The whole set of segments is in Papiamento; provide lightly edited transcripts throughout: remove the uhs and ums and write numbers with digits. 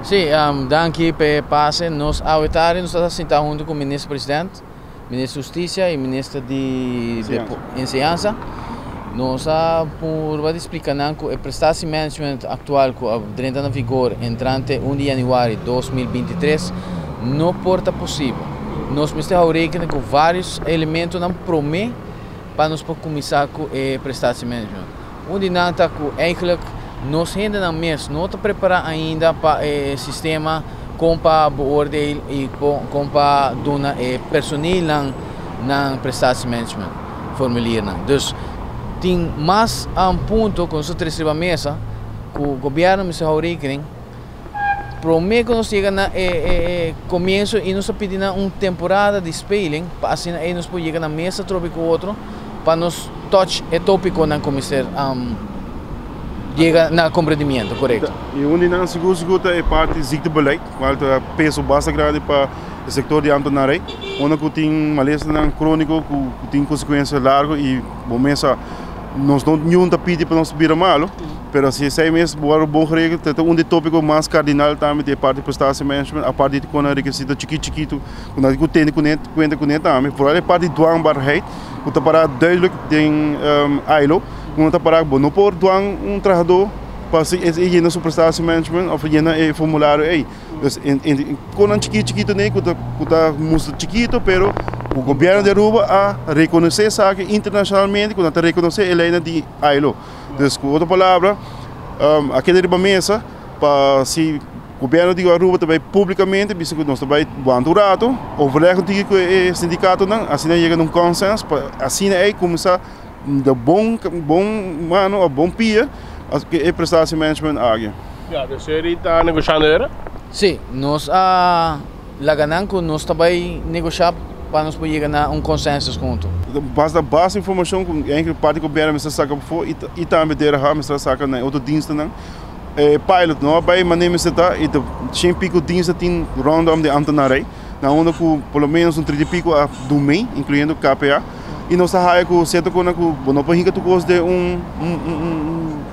Si, danki pa e pase. Nos awe tardi nos ta sinta hunto cu Minister President, Minister Husticia y Minister di Enseñansa. Nos a purba di splica nan cu e prestatiemanagement actual cu a drenta na vigor entrante 1 di januari 2023 no por ta posibel. Nos mester hou rekening cu varios elementonan prome pa nos por cuminsa cu e prestatiemanagement. Un di nan ta cu eigenlijk nos hendenan mes no ta prepara ainda pa e sistema con pa beoordeel y con pa duna e personeelnan nan prestatiemanagement formuliernan. Dus tin mas punto cu nos ta trece riba mesa cu gobierno mester hou rekening prome cu nos yega na e comienzo y nos ta pidi nan un temporada di speling pa asina ey nos por yega na mesa trobe cu otro pa nos touch e topiconan cu mester yega na comprendimiento, corecto. Y un di nan sigur sigur ta e parti ziektebeleid, cual ta peso basta grandi pa e sector di ambtenarij, unda cu tin malesanan cronico cu tin consecuencia largo y bo mes a nos no niun ta pidi pa nos bira malo, pero si esey mes worde bon geregeld ta un di e topico mas cardinal tambe di e parti prestatiemanagement, apart di con nan requisito chikito chikito cu nan tin cu tene cuenta cune tambe, vooral e parti dwangbaarheid cu ta para duidelijk den ILO, cu no ta para bo no por dwang un trahador pa si e yena su prestatiemanagement of yena e formulario ey. Dus con nan chikito chikito ney cu ta mustra chikito pero cu gobierno di Aruba a reconoce esaki internacionalmente cu nan ta reconoce e leynan di ILO. Dus cu otro palabra a keda riba mesa pa si gobierno di Aruba ta bay publicamente bisa cu nos ta bay wanta un rato, overleg un tiki cu e sindicatonan asina yega na un consens pa asina ey cuminsa da bon bon mano of bon pia e prestatiemanagement aki. Ya, dus jullie ta negoshando era? Si, nos a laga nan ku nos ta bai negoshá pa nos por yega na un consensus huntu. Basta basta informashon ku eigenlijk parti gobierno mester saka pafó i tambe DRH mester a saka na e otro dienstennan. E pilot no a bai manera mester ta i ta shen piko diensten tin rondom di ambtenarij na unda ku por lo menos un 30 i piko a dumei inkluyendo KPA. I nos ta haya ku sierto kosnan ku bo no por hinka tur kos den un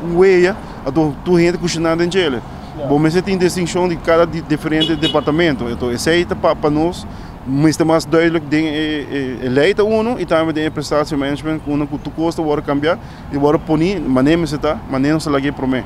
un weya anto tur hende kushiná den djele. Bo mester tin distinshon di kada diferente departamento. Anto esei ta pa nos mester mas duidelijk den e lei ta uno i tambe den e prestatiemanagement ku unda ku tur kos ta wòrdu kambiá i wòrdu poní manera mester ta, manera nos ta lag'é promé.